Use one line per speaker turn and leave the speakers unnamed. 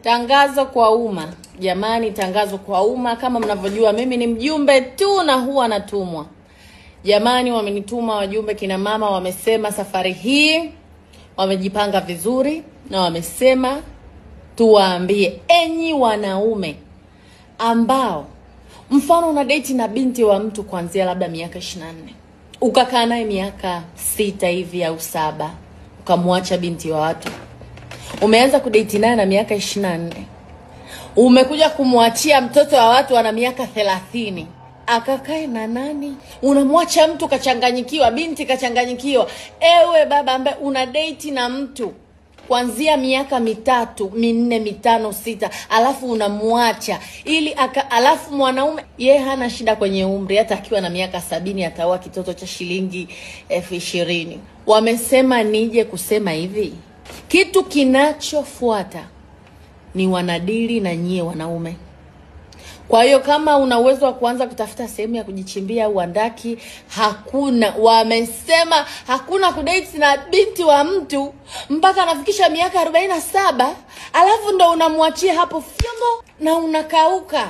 Tangazo kwa umma jamani, tangazo kwa umma. Kama mnavyojua mimi ni mjumbe tu na huwa natumwa. Jamani, wamenituma wajumbe kina mama, wamesema safari hii wamejipanga vizuri na wamesema tuwaambie enyi wanaume ambao mfano una date na binti wa mtu kuanzia labda miaka 24, ukakaa naye miaka 6 hivi au 7, ukamwacha binti wa watu, umeanza kudate naye na miaka 24, umekuja kumwachia mtoto wa watu ana miaka 30, akakae na nani? Unamwacha mtu kachanganyikiwa, binti kachanganyikiwa. Ewe baba ambaye una date na mtu kuanzia miaka 3, 4, 5, 6, alafu unamwacha ili alafu mwanaume ye hana shida kwenye umri, hata akiwa na miaka 70 ataoa kitoto cha shilingi 20,000. Wamesema nije kusema hivi, kitu kinachofuata ni wanadili na nyie wanaume. Kwa hiyo kama una uwezo wa kuanza kutafuta sehemu ya kujichimbia au andaki, hakuna. Wamesema hakuna kudate na binti wa mtu mpaka anafikisha miaka 47, alafu ndo unamwachia hapo fyongo na unakauka.